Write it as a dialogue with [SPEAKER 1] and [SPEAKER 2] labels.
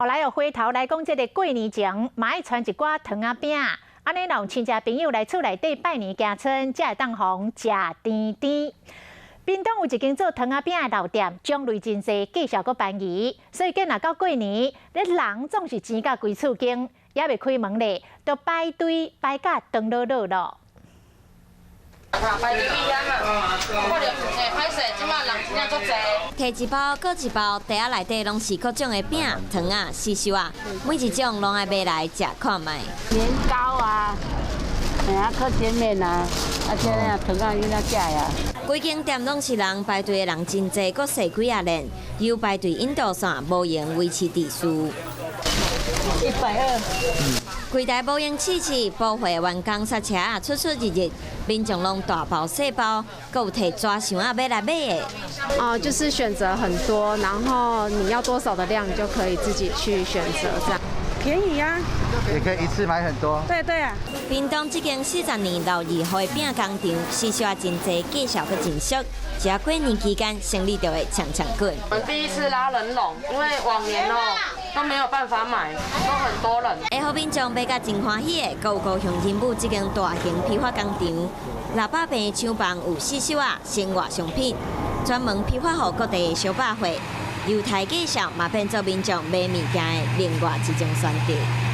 [SPEAKER 1] 後來又回頭來講，這个過年前嘛愛傳一寡糖仔餅，按呢若有親戚朋友來厝內底拜年行春，才會當予𪜶食甜甜。屏東有一間做糖仔餅的老店，種類真濟，價數閣便宜，所以見若到過年，咧人總是錢甲規厝間，猶未開門咧，都排隊排甲長囉囉咯。
[SPEAKER 2] 排隊啊！看著欸，歹勢，這馬人真正足濟。
[SPEAKER 3] 提一包，閣一包，袋仔內底攏是各種的餅、糖仔、時壽仔，每一種攏愛買來食看覓。
[SPEAKER 4] 年糕啊，嘿啊，蚵仔麵啊，啊，這樣糖仔囡仔食啊。
[SPEAKER 3] 規間店攏是人，排隊的人真濟，閣踅幾仔輪，由排隊引導線無閒維持秩序。
[SPEAKER 4] 120。
[SPEAKER 3] 櫃台無閒試試，補貨員工剎車出出入入，民眾攏大包細包，閣有提紙箱仔欲來買的。
[SPEAKER 5] 哦，就是選擇很多，然後你要多少的量，你就可以自己去選擇，這樣。
[SPEAKER 6] 便宜啊！
[SPEAKER 7] 也可以一次買很多。
[SPEAKER 6] 對對啊。
[SPEAKER 3] 屏東這間40年老字號的餅工廠，時數真濟，價數閣真俗。只要過年期間，生意就會搶搶滾。
[SPEAKER 2] 我們第一次拉人龍，因為往年哦都沒有辦法買，都很多人。
[SPEAKER 3] 會予民眾買甲真歡喜的，閣有高雄仁武這間大型批發工廠，600坪廠房有四十仔生活商品，專門批發予各地的小百貨。猶太介紹嘛變做民眾買物件的另外一種選擇。